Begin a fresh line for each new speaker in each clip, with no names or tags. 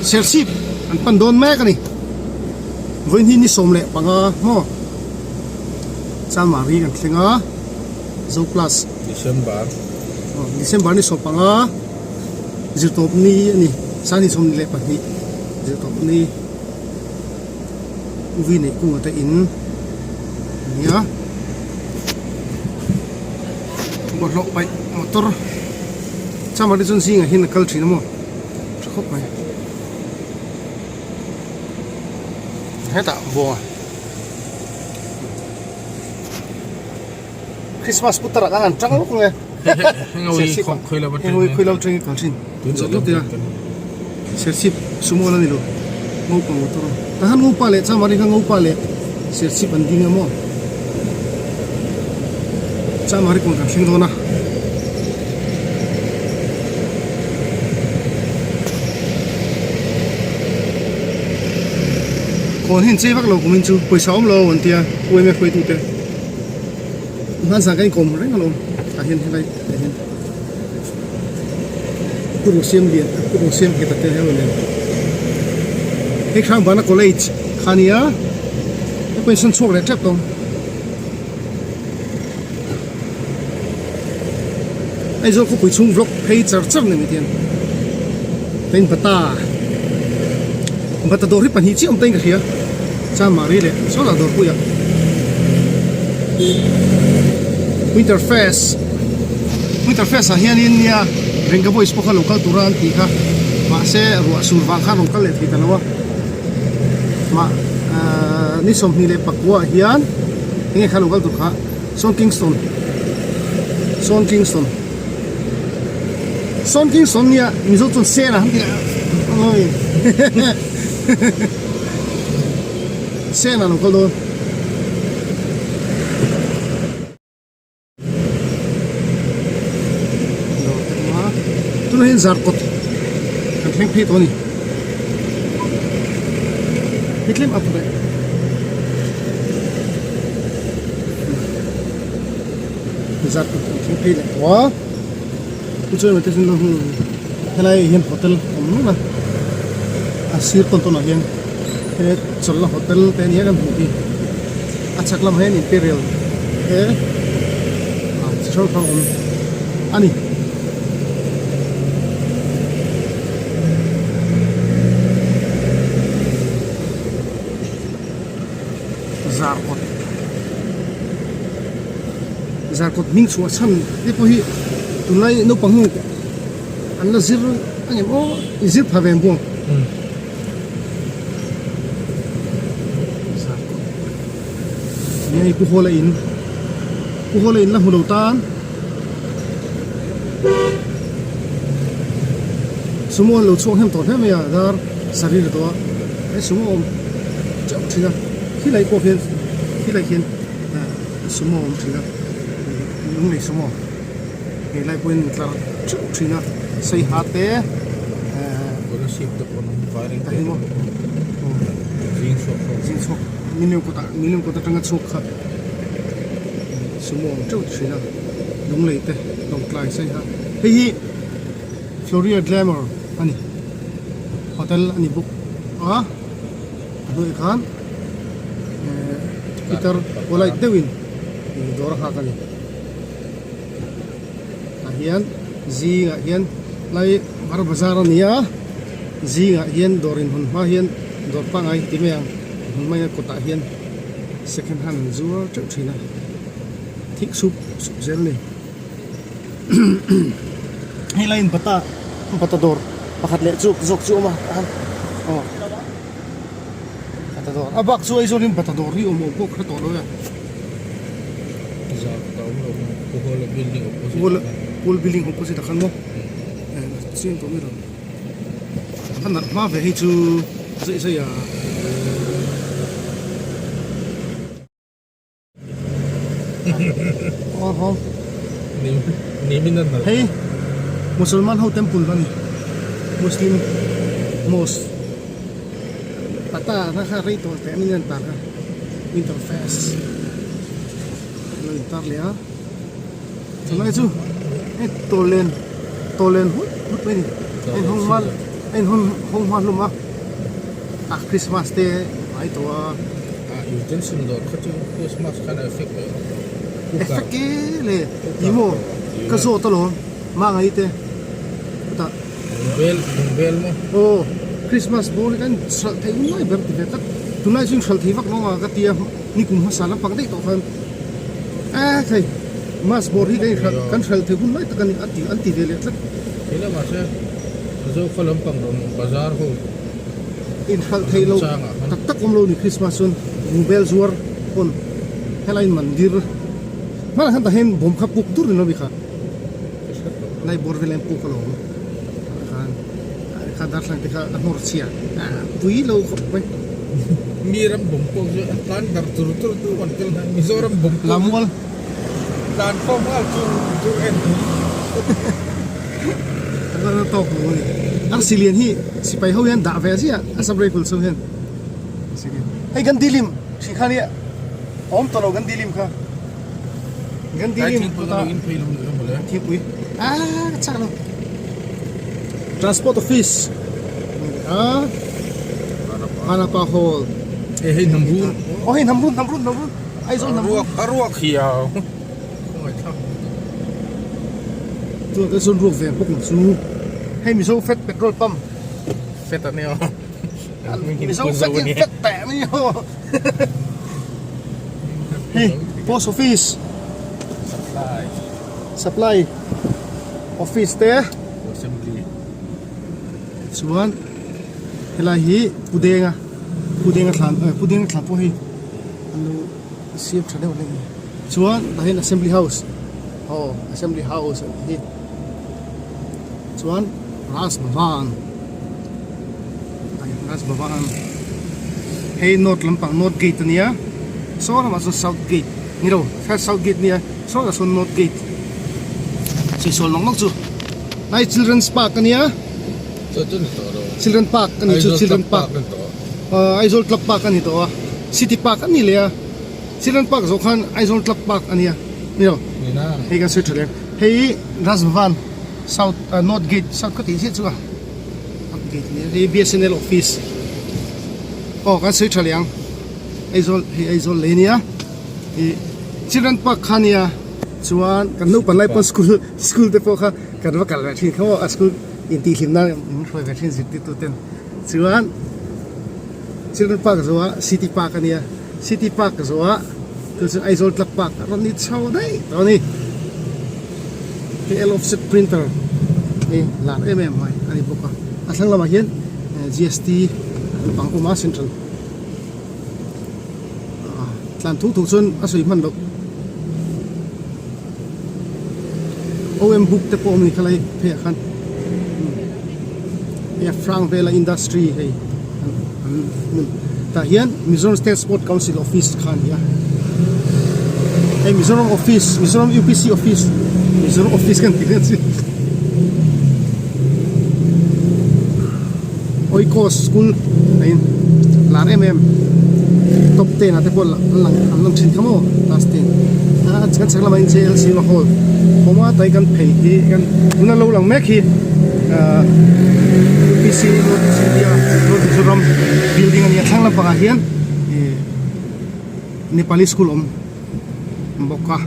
Serchhip an pan dawn mek a ni. Vawiin ni 15 maw Chanmari kan thleng a, Zo Plus.
December.
Aw December ni 15 zirtawp ni a ni, Sangni 22 zirtawp ni uvi neih kunga te in a nia. Bawlhhlawh paih motor Chanmari chuan zingah hian a kal thin a maw. Tha khawp mai hetah buanga Christmas putar ah khan an tang lawk nge Engawii khawi lo atangin kal thin Serchhip sumo la ni lo Ngopa motor tah khan Ngopa leh Chamari kha Ngopa leh Serchhip an ding a maw Chamari kawn kan thleng dawn a. Kawn hi an chei vak lo kumin chu pawisa awm lo an tia UMA hruaitu te hmanzan kan inkawm reng alawm tah hian helai ah hian kut rawng siam lian kut rawng siam nghet te hian a rawn nen hei Hrangbana college kha ania hei pawh in sawn chhuak leh tep tawh. Aizawl khawpui chhung vlog phei char char ni mai hian tain bata bata dawr hi pahnih chiah awm tain ka hria Chanmari leh sawlah dawr puiah Winter Fest Winter Fest ah hianin nia Renga Boys pawh kha lo kal tura an tih kha mahse ruah sur vang khan rawn kal leh thei ta lo a mah ahh ni 24 ah hian enge kha lo kal tur kha. Sean Kingston Sean Kingston Sean Kingston nia Mizo chuan Sena han ti a oi Sena lo kal dawn tunah hian Zarkawt kan thleng phei tawh a ni hetlem a pawh Zat ka tih thleng phei leh tawh a tichuan mite chu hmun helai ah hian hotel awm nual a a sir tawn tawn ah hian he chawlhna hotel te ania kan hmuh hi a chhak lamah hian imperial te ah chi hrang hrang awm a ni. Zarkawt Zarkawt hming chhuah chhan te pawh hi tunlai naupang hi an la zir a ngem aw i zir pha ve ang bawk Zarkawt nia hei pu Hawla in pu Hawla in la hmu lo tan sumo an lo chhuak hnem tawh hle mai a dar sarih tawh a he sumo awm teuh thin a khilai pawh khian khilai khian ah sumo a awm thin a lunglei sumo helai pawhin tlar teuh thin a saiha te eh zing chhuak mineu kawtah mineu kawt atanga chhuak kha sumo a awm teuh thin a lunglei te lawngtlai saiha hei hi Floria Glamour a ni hotel a ni bawk a. A hnuaiah khan ehh pitar polite deuhin dawr a nghak a ni tah hian zingah hian lai var bazar a ni a zingah hian dawr inhawn hma hian dawr pangngai ti mai ang inhawn mai a kawtah hian second hand an zuar teuh thin a thik sup sup zel a ni hei laiin bata bata dawr pakhat leh chu zawk chu a awm a tah hian aw. Bata dawr a bak chu Aizawl in bata dawr hi awm awm pawh ka hre tawh lo e.
Zar kawt a awm lo maw Pu Hawla building opposite
Pu Hawla Pu Hawla building opposite ah khan maw eh chiang tawh mai lo. A nalh hma ve hei chu zaih zaih a. Hei Musalman ho temple a ni Muslim mosque pata kha kha rei tawh teh anin an tar kha winter fest lo in tar leh a chulai chu hei tawllen tawllen hut hut mai a ni hei hawng mal. A inhawn hawng hma hlawm a, a Christmas te a hnai tawh a.
A utensil dawr kha chu Christmas khan a effect leh vak lo.
Effect e le ni maw ka zawt alawm mangai te chutah.
Bungbel bungbel maw.
Aw Christmas bawr hi kan hralh theih hun lai ber ti ve tlat tunlai chu inhralh thei vak lo ang ka tia nikum hmasa lampang daih tawh khan e hei Mas bawr hi kan inhralh kan hralh theih hun lai tak a ni a ti an ti ve leh tlat.
Thei lo mahse Mizo khaw lampang rawn bazar ho
Inhralh theih loh tak tak awm lo ni Christmas chuan bungbel zuar pawn helai mandir hmanah khan tah hian bawm kha puk dur ni lo mi kha lai bawr vel hian puk a lo awm khan kha darthlang te kha a hnawr chhia pui lo khawp mai.
Mi ram bawm pawh chu a tlan darh tur tur tur an tel hna Mizoram bawm pawh
Lamual.
Tlan khawm nghal chu chu en tur.
Kan la tawk lo a ni. Arsi lian hi sipai ho hian dah ve ziah a Assam Rifles ho hian. Hei kan dilim hri kha nia awm tawh lo kan dilim kha. Kan dilim kawtah thingpui ah ka chak lo. Transport office a Vanapa hall.
Hei hei hnam run.
Aw hei hnam run hnam run hnam run. Aizawl hnam run.
A ruak hi a ngaihthlak
Chuan Aizawl ruak ve bawk ang chu. Hei Mizo Fat petrol pump.
Fat a nia.
Mizo Fat hi an fat teh a nia. Hei post office.
Supply.
Supply office te.
Assembly.
Chuan helai hi Pudenga Pudenga thlan Pudenga thlan pawh hei an lo siam tha deuh hle a ni. Chuan tah hian Assembly House aw Assembly House a nih hi. Chuan Raj Bhavan Raj Bhavan hei north lampang north gate a nia saw lamah chuan south gate ni lo south gate a nia saw lamah chuan north gate sawisawl nawk nawk chu lai children's park a nia children park a ni chu children park Aizawl club park a ni tawh a city park a ni leh a children park zawh khan Aizawl club park a nia ni lo hei kan sawi tha leh hei Raj Bhavan south north gate south ka tih chiah chu a north gate a nia hei B_S_N_L office aw kan sawi tha leh ang Aizawl hei Aizawl lei a nia ih children park kha a nia chuan kan naupang lai pawh school school te pawh kha kan va kal ve thin kha maw a school intihhlim nan min hruai ve thin zirtirtu ten chuan children park zawhah city park a nia city park zawhah chu chu Aizawl club park a rawn ni chho daih tawh a ni hei L offset printer hei lar em em mai a ni bawk a a thlang lamah hian G_S_T lampang awm a central tlan thuk thuk chuan a sawi hman loh O_M book te pawh a awm a ni khalai pheiah khan hei a hrang vela industry hei an hmun tah hian Mizoram state sport council office kha a ni a hei Mizoram office Mizoram U_P_C office Mizoram office kan tih reng chu Oikos school a in lar em em top ten ah te pawh an lang an lang thin kha maw class ten a kan chhak lamah hian J_L_C hall awm a tai kan phei hi kan tuna lo lang mek hi ahh U_P_C North East India North Mizoram building a ni a thlang lampangah hian ihh Nepali school awm bawk a.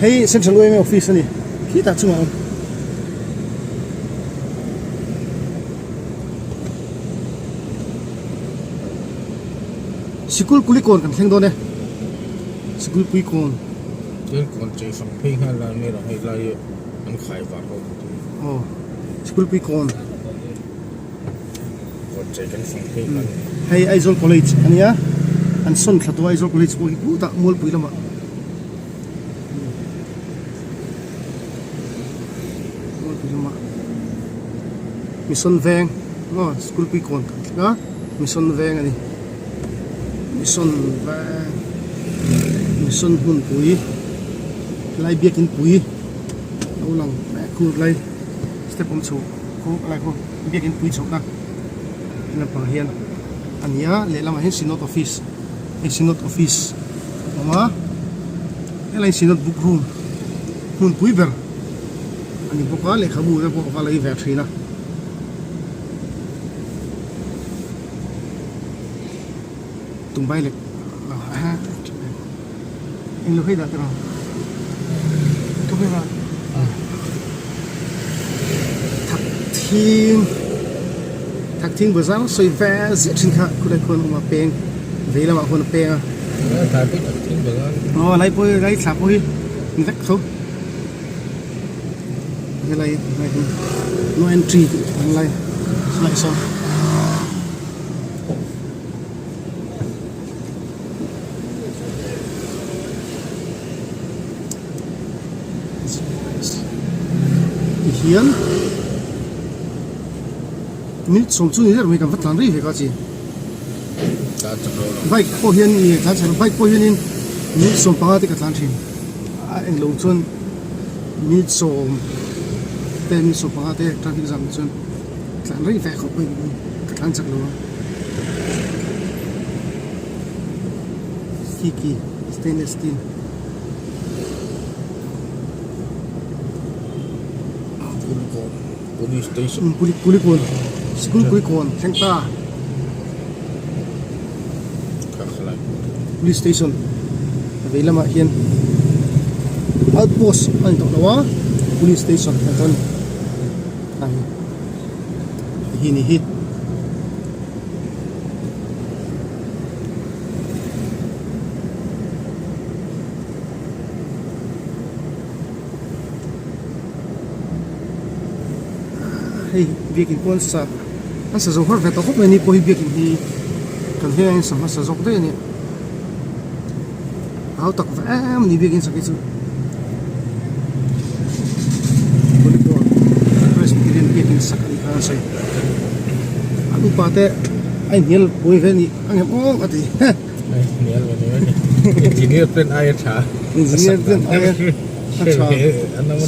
Hei Central yma office a ni khitah chungah a awm. Sikul Kulikawn kan thleng dawn e Sikul Puikawn.
Chuan kawn chei fang phei nghal la nge hei lai hi an khai vang ho
aw Sikul Puikawn.
Kawn chei kan fang phei nghal.
Hei Aizawl College a nia an sawn thla tawh a Aizawl College pawh hi khutah Mualpui lamah. Mission veng aw school pui kawn kan thleng a mission veng a ni mission veng mission hmunpui helai biakin pui lo lang mek khu lai step awm chho khu lai khu biakin pui chhohna lampang hian a ni a lehlamah hian synod office hei synod office a awm a helai synod book room. hmunpui ber a ni bawk a lehkhabu te pawh va lei ve thin a. Tumbai leh englo hei dah tiraw Thakthing Thakthing bazar sawi ve ziah thin kha khulai khuan a awm a peng vei lamah khuan a peng a aw lai pawh hi lai thla pawh hi ni vek tho helai helai hi no entry tih an lai saw saw. Tihian minute sawm chu ni der mai kan va tlan rei ve ka chi bike pawh hian ih tlan chak lo bike pawh hianin minute 15 te ka tlan thin a englo chuan minute sawm te minute 15 te traffic jam chuan. Tlan rei ve khawp mai ka tlan chak lo a Kiki stainless steel
Kulikawn police station
Kulikawn sikul Kulikawn thleng ta police station vei lamah hian outpost a ni tawh lo a police station a ni tawh a ni. Hi ni hi. Hei biakin pawh an sa an sa zo har ve tawh khawp mai a ni pawh hi biakin hi kan vengah hian sa hmasa zawk daih a nia a hau tak ve em a ni biakin sak hi chu Kulikawn Presbyterian biakin sak a nih kha an sawi an upa te a inhnial buai ve a nih a ngem awk a ti
Hnial ve ni mai ni engineer ten aia tha
engineer ten aia tha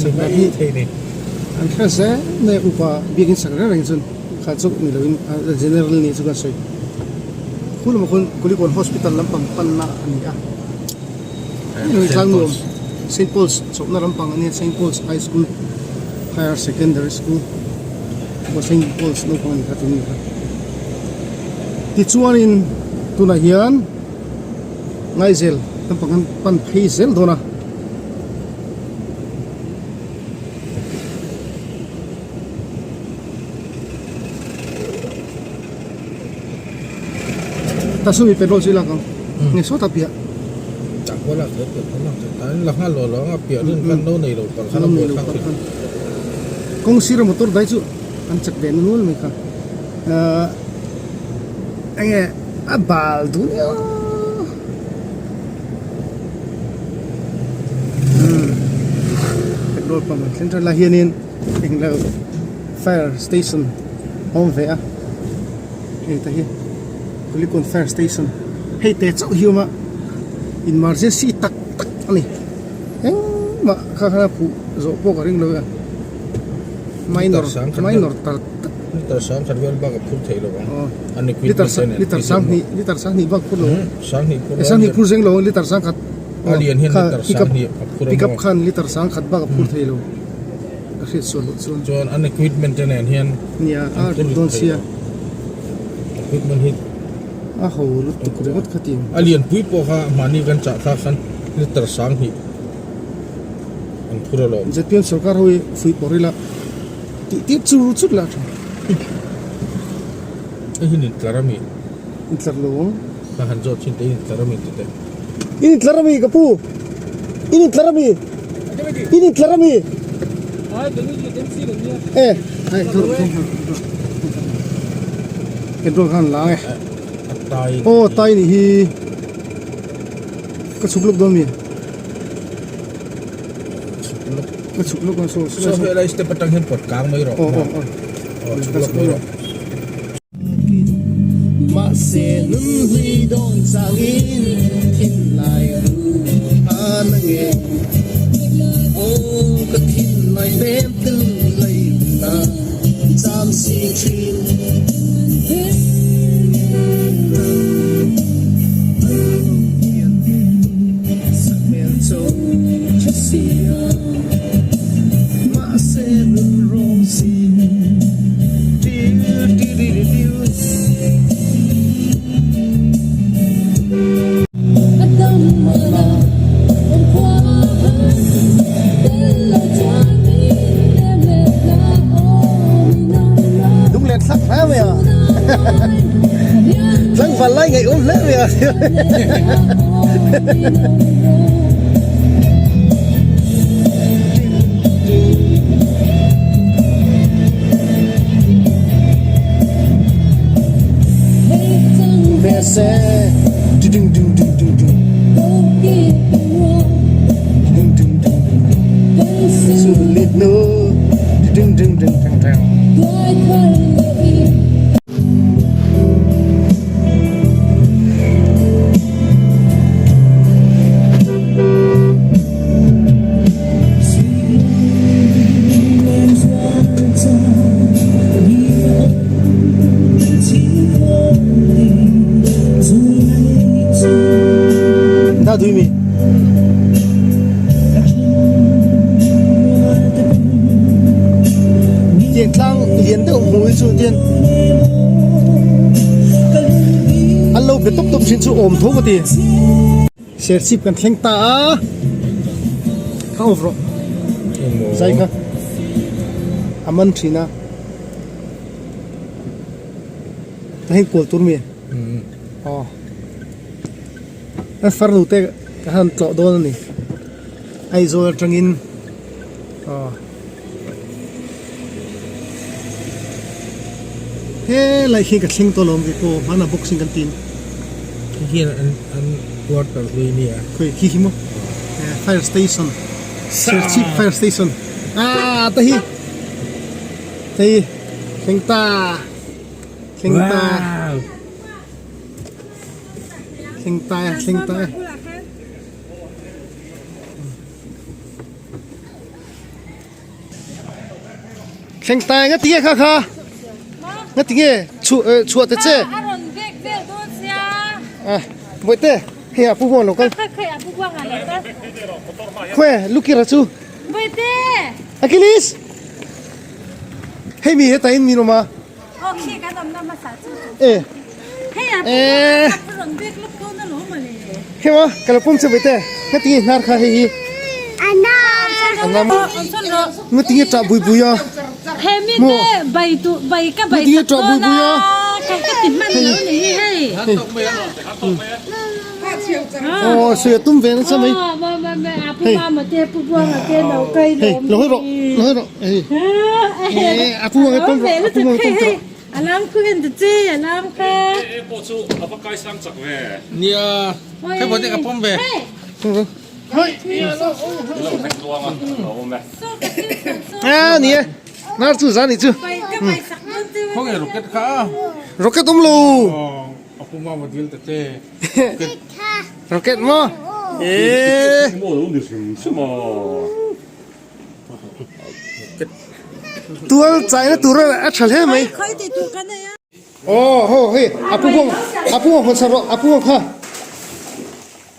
sak dan hi
an hre zel mai a upa biakin sak reng reng chuan kha chu ni loin general ni chu kan sawi khu lamah khuan Kulikawn hospital lampang panna a ni a Tlangnuam Saint Paul's chawlhna lampang a nia Saint Paul's High School Higher Secondary School pawh Saint Paul's naupang a ni kha tun a ni kha tichuanin tunah hian Ngaizel lampang an pan phei zel dawn a. Ta sumi petrol chu i lak ang nge sawt a piah
Tak pawh lak theih petrol lak theih tan la nghal lo lo ang a piah rin khan no nei lo palh khan a buai thlak thin
kawng sira motor dai chu an chak ve na nual mai kha ahh enge a bal dun nia umm petrol pump an thleng teuh lai hianin englo fire station a awm ve a hei te hi Kulikawn fire station hei te chauh hi a awm a emergency tak tak a ni engmah kha khan a phuh zawh pawh ka ring lo e minor minor tak tak
litre sang khat vel bak a phur theih lo ang
a ni litre litre sang hnih litre sang hnih bak phur lo sang hnih phur sang hnih phur zeng lo litre sang khat
a lian hian litre sang hnih a phur
pickup khan litre sang khat bak a phur thei lo. Ka hriat sual loh chuan.
Chuan an equipment te nen hian
Nia a rit dawn sia.
Equipment hi
a ho lutuk ringawt kha ti.
A lianpui pawh kha mahni kan chah thlak khan litre 2000 an phur alawm.
ZPM sorkar ho hi fuih pawh rila tih tir chur chur la tha.
Hei hi intlar ami?
Intlar lo ang.
Ka han zawt thin te intlar ami ti teh.
In intlar ami ka pu. In intlar ami. In intlar ami. E ai thur thur petrol khan la e. Aw tai ni hi ka chhuk lawk dawn mi. Ka chhuk lawk a so
so helai step atang hian pawt kang mai rawh.
Aw aw aw.
Chhuk lawk mai rawh.
Mahse nun hlui dawn changin thinlai ru a na nge Aw ka thinlai hmel tel lei na cham si thin Sakhmel chu tha si a. Peih awm hle mai a. Vese ding ding ding ding ding ding ding ding Sulit nu ding ding ding ding ding. Da dui mi. Tiang tlang lian deuh hmu hi chu tian an lo be tawp tawp thin chu awm tho ka ti. Serchhip kan thleng ta a, kha awm rawh zai kha a man thin a, a heng kual tur mi aw a farnu te ka han tlawh dawn a ni Aizawl atangin aw helai khi ka thleng tawh lo ang kei pawh hmanah boxing kan tin.
Khi hian an an quarter hlui nia.
Khawi khi hi maw fire station Serchhip fire station ah ta hi hei thleng ta thleng ta thleng ta thleng ta. Thleng tai nga tinge kha kha nga tinge chu chhuah te che
A rawn bek vel dawn sia.
Ah Bawihte hei a pu buang lo kal.
Kha kha a pu buang a lo kal.
Khawi lukira chu.
Bawihte.
Achilles hei mi heta in min awm a.
Aw khi kan awmna hmasa chu.
E.
Hei a pu buang a rawn bek lawk dawn alawm mawle.
Hei maw ka lo pawm che Bawihte nga tinge hnar kha hei hi. Anam. Nga tinge tah bui bui a.
He mi te bai tu bai ka bai
tinge tah bui bui a.
Ka ka ti hman lo ni hi hei.
Aw sui a tum ve nasa mai.
Ma ma ma a pu mama te pu buanga te lo kai
lo. Hei lo hawi rawh lo hawi rawh hei. A pu buanga pawm rawh a pu buanga pawm rawh.
Alam khu en ta che alam kha.
E pawh chu a va kai sang chak ve.
Nia hei pawh te ka pawm ve.
A ni e nar chu zan ni chu.
Khawnge rocket kha a.
Rocket awm lo.
A pu mama dil ta che.
Rocket maw? E. Tual chaina tur a tha hle mai. Aw ho hei a pu bawng a pu bawng hawn sak rawh a pu bawng kha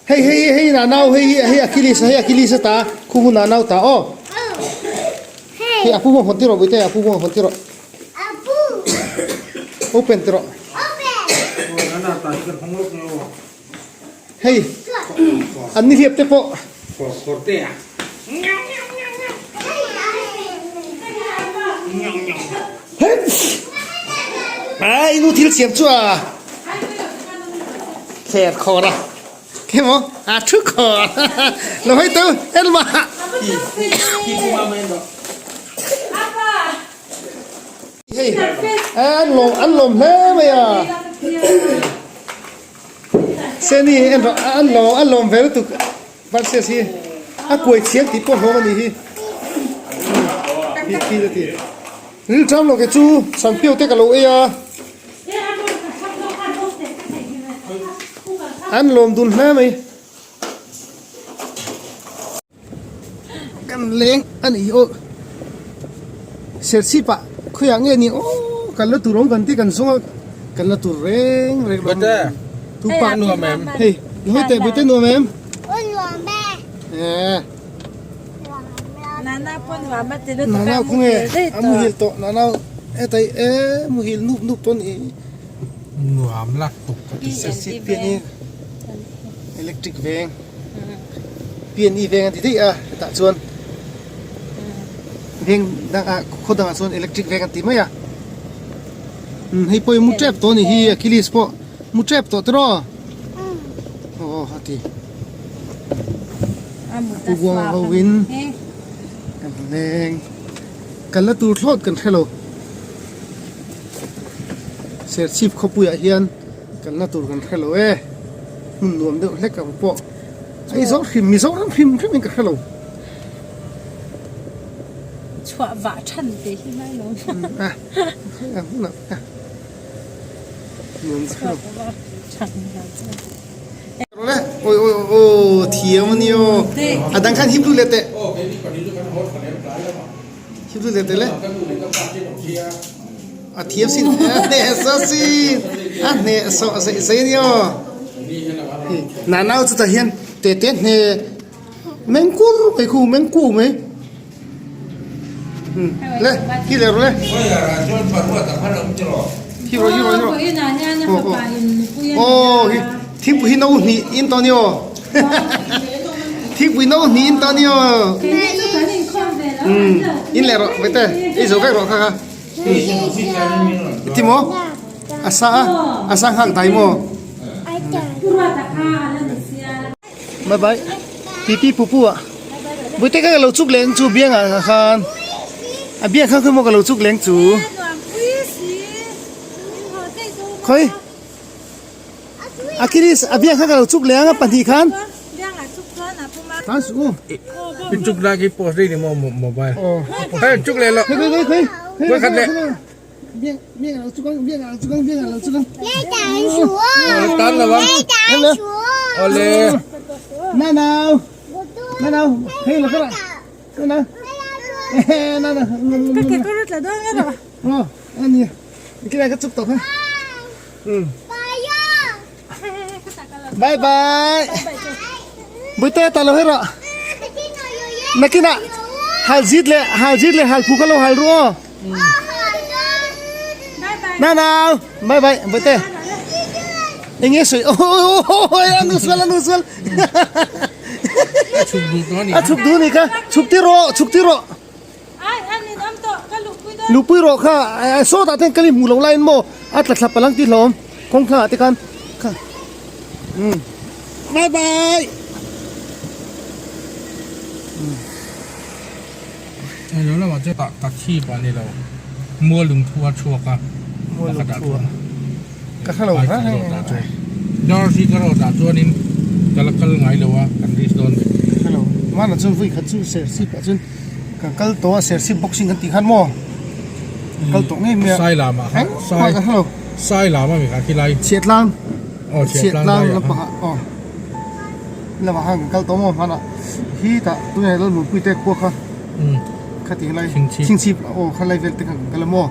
hei hei hei na nau hei hi hei Achilles hei Achilles a ta khu hu na nau ta aw hei a pu bawng hawn tirh buite a pu bawng hawn tirh open tirh Hei an nihliap te pawh Hei i nu thil siam chu a thler khawr a khe maw a thu khawr lo hei tu en mah Hei an lawm an lawm hle mai a. Seni en rawh an lawm an lawm ve lutuk Varses hi a kuai thiam tih pawh hlawm a nih hi hi khi a ti ril ṭam lo ke chu sanpiau te ka lo ei a an lawm dun hle mai. Kan leng a nih hi aw Serchhip ah khawiah nge ni aw kan la tur awm kan ti kan zawng a kan la tur reng reng lo
Bawihte
tu pa
nuam em
hei hawi teh bawihte nuam em
nuam e
eh
Nana pawh nuam a ti lutuk
Nana khaw nge a muhil tawh Nana hetai e muhil nup nup tawh a nih
nuam la tuk ka ti
Serchhip pian hi electric veng. PNE veng an ti daih a hetah chuan veng dangah khaw dangah chuan electric veng an ti mai a umm hei pawh hi mu tep tawh a ni hi Achilles pawh. Mu tep tawh tiraw? Aw a ti. Pu Buanga ho in kan leng. Kan la tur thlawt kan hre lo. Serchhip khawpuiah hian kan la tur kan hre lo e. Hmun nuam deuh hlek ang pawh. Aizawl hrim Mizoram hrim hrim in ka hre lo.
Chhuah vah than te hi ngai lo.
A hmunah nuam ka hre lo.
Chhuah vah than lo chu.
Le oi oi aw thiam ani aw. A dang khan hip lu leh teh. Hip lu leh teh le. A thiam sin a hneh sawh sin a hneh sawh zei zei ani aw. Na nau chu tah hian te te hne meng kur mai khu meng ku mai. Le hi le rawh le. Hi rawh hi rawh hi rawh. Aw hi thingpui hi no hnih in tawh ani aw. Thingpui no hnih in tawh ani aw. In leh rawh vete ei zo vek rawh kha kha. Ti maw a sa a a sa nghak dai maw. Bye bye pipi pupu ah buite ka lo chuk leng chu biang ah khan a biang kha khaw maw ka lo chuk leng chu khawi Achilles a biang kha ka lo chuk leng a pahnih khan tan suh u
I chuk lai khi post dei ni maw mobile hei chuk leh lo
khawi khawi khawi
khawi khat leh
biang biang lo chuk ang biang lo chuk ang biang lo chuk ang
tan lo ang ole
na nau na nau hei lo kara na nau na na
Ka ke ka rat la dawn nga rawh.
Oh, ani. Kila ka chuk tawh kha. Bye bye. Buite ta lo hero. Nakina hal zit le hal zit le hal phu ka lo hal ru o. Na na bye bye buite. Enge soi oh anu sual anu sual. A chuk du ni ka chuk ti ro chuk ti ro. Lupui rawh kha sawtah te hian ka hmuh loh laiin maw a tla thlap palang tih hlawm kawngthlang ah te khan kha umm bye bye.
Hei lo lamah chuan tah tak hi pah ni lo mual lungthu a chhuak a
mual lungthu a ka hre lo
dar hi ka rawt ah chuanin ka la kal ngai lo a kan risk dawn ve
ka hre lo hmanah chuan vawi khat chu serchhip ah chuan Kan kal tawh a Serchhip boxing kan tih khan maw kal tawh ngei mai a
Sai lam ah khan sai sai lam a mi kha khilai
Chhiatlang
aw
Chhiatlang lampang ah aw lamah khan kan kal tawh maw hmanah hi tah tunge Lalmunpui te khua kha kha ti lai Chhingchhip aw kha lai vel te khan kan kal a maw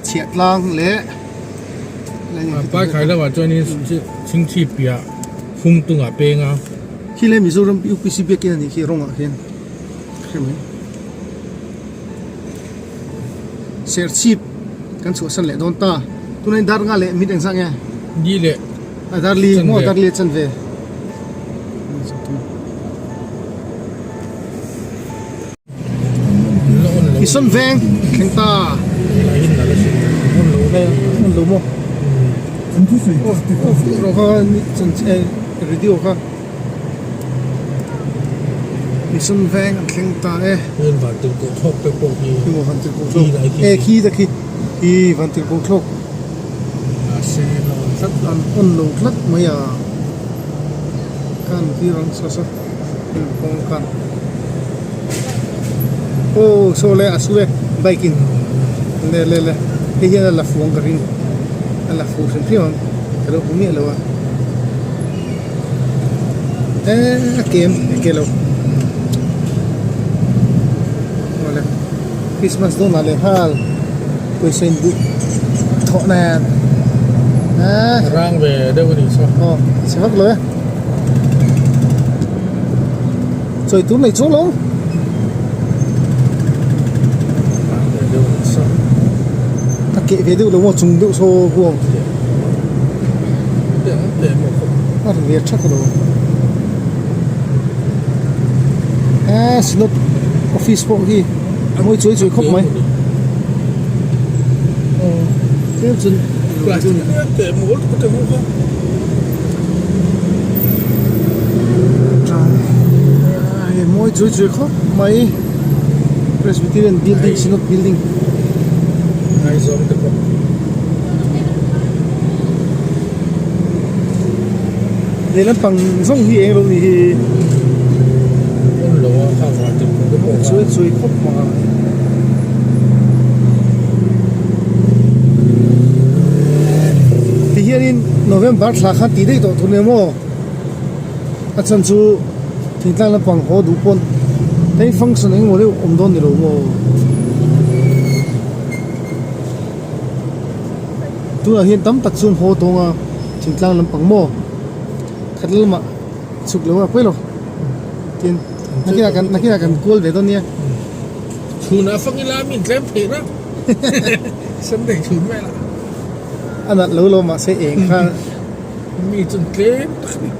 Chhiatlang leh
Paikhai lamah chuanin Chhingchhip piah Khumtungah peng a
Khi lai Mizoram UPC biakin a nih khi rawngah khian. Serchhip kan chhuahsan leh dawn ta tunah dar nga leh mit engzah nge
ni leh
a dar li maw dar li a chan ve i sawn veng thleng ta on lo maw off rawh kha radio kha. Mission veng an thleng ta e.
Heng vantirhkoh thlawk te pawh hi.
Khi maw vantirhkoh thlawk. E khi te khi. Khi vantirhkoh thlawk.
Mahse an awn tlat
lo. An awn lo tlat mai a. Kan tir ang sa sa. Kawng kan. Aw saw le a su e bike in. Le le le. Hei hian a la fuang ka ring. A la fu hrim hrim ang. Ka lo hmu miah lo a. Eh a kem a ke lo awle Christmas dawn ah leh nghal pawisa in buh thawh nan eh
rang ve deuh a nih chu
aw chhe vak lo e chawi tur nei chuang lo
rang ve deuh a nih chu
a keh ve deuh lo maw chung deuh saw huang. A ri ve thak lo eh synod office pawh hi a mawi chuai chuai khawp mai tlem chuan.
Plastic ania teh mawl tak a teh ho kha.
Hei mawi chui chui khawp mai Presbyterian building Synod building.
Ngaizawng te pawh.
Leh lampang zawng hi eng lo ni hi.
Hmun lo a kha van te pawh te pawh kha.
Chui chui khawp mai. Ti hianin November thla khan tih daih tawh tur nia maw? A chhan chu thingtlang lampang haw duh pawn hei function engemaw deuh awm dawn ni lo maw? Tunah hian tam tak chuan haw tawng a thingtlang lampang maw? Khat lamah chhuk lo a pawi lo. Tin, nakinah kan nakinah kan kual ve dawn nia.
Chhunah fang ila min tlem theih reuh. Sunday chhun velah.
A nalh lo lo mahse eng kha.
Mi chuan tlem tak a ni.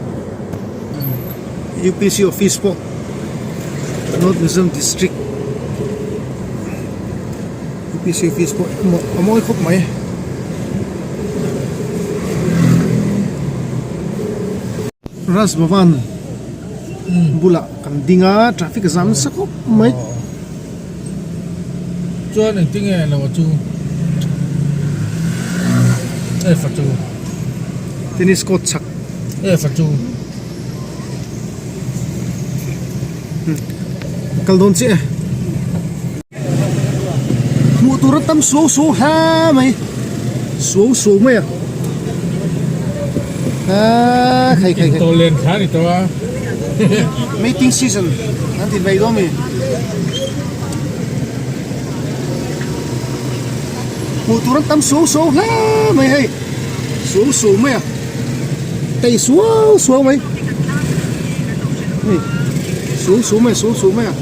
UPC office pawh North Mizoram District UPC office pawh a mawi khawp mai. Raj Bhavan bulah kan ding a traffic a zam nasa khawp mai.
Chuan engtin nge lo chu e fa chu
tennis court chak
e fa chu
kal dawn chiah e hmuh tur a tam suau suau hle mai suau suau mai a aaa khai khai khai
tawllen kha ni tawh a
mating season an ti mai dawn mi hmuh tur an tam suau suau hle mai hei suau suau mai a tei suau suau mai hei suau suau mai suau suau mai a.